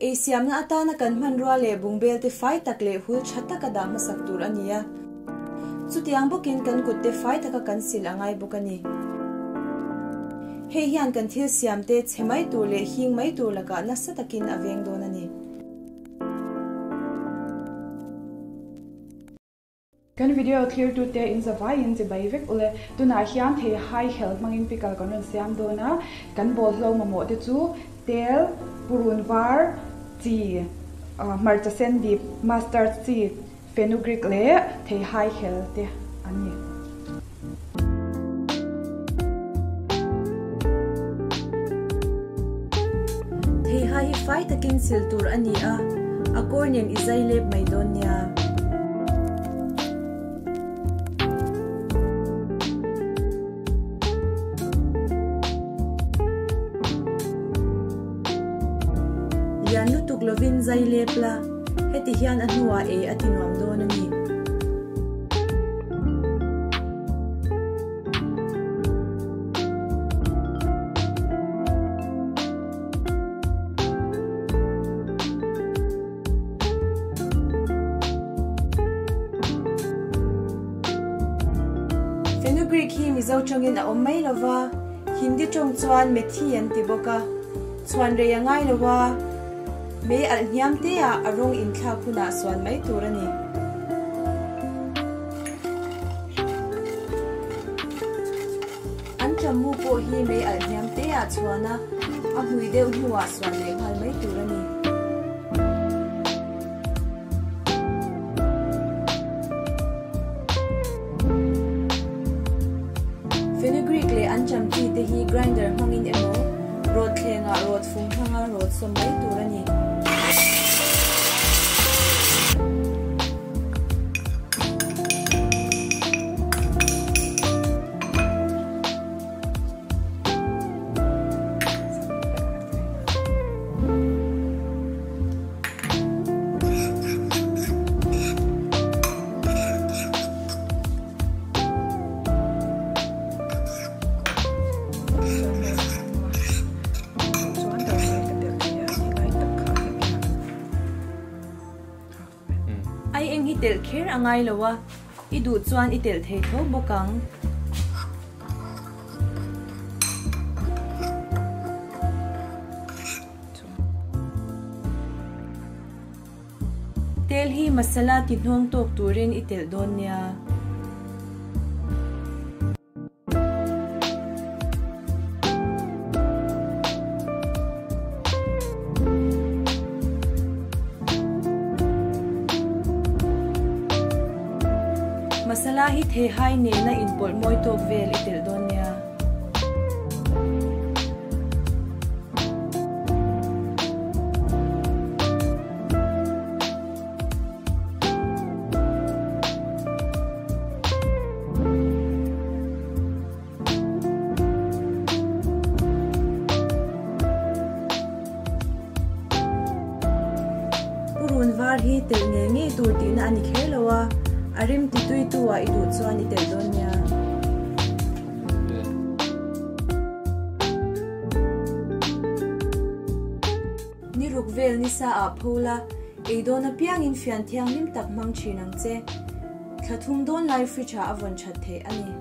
Ei siamna atana kan hmanrua leh bungbel te fai tak leh hul tha taka dah hmasak tur a ni a. Chutiang bawkin kan kut te fai taka kan sil a ngai bawk a ni. Hei hian kan thil siam te chhe mai tur leh hing mai tur lakah nasa takin a veng dawn a ni. Kan video thlirtute in zavaiin che bai vek ule. Tunah hian thei hai hel hmangin pickle kan rawn siam dawn a, kan bawlhlo mamawh te chu tel, purun var, chi, hmarcha sen dip, mustard seed, fenugreek leh thei hai hel te an ni. Theiha hi fai takin sil tur a ni a, a kawr nen i zai lep mai dawn nia. Lian lutuk lovin zai lep la, heti hian a hnuah ei a ti nuam dawn a ni. Fenugreek hi Mizo tawngin a awm mai lova, Hindi tawng chuan methi an ti bawk a, chhuan rei a ngai lo a, mei alh hniam te ah a rawng inthlak hunah suan mai tur a ni. An ṭammu pawh hi mei alh hniam te ah chhuan a, a hmui deuh hnuah suan leh nghal mai tur a ni. Fenugreek leh an ṭam chi te hi grinder hmangin emaw, rawt thlengah rawt fung hmanga rawt sawm mai tur a ni. Ai eng hi telh kher a ngai lo a, i duh chuan i telh thei tho bawk ang. Tel hi masala ti hnawng tawk turin i telh dawn nia. Masala hi theihai nena inpawlh mawi tawk vel i telh dawn nia. Purun var hi telh ngei ngei tur tihna a ni kher lo a, a rim ti tui tu ah i duh chuan i telh dawn nia. Ni ruk vel nisa ah pho la, ei dawn apiangin fian thianghlim tak hmang thin ang che. Thla thum dawn lai fridge ah a vawn that theih a ni.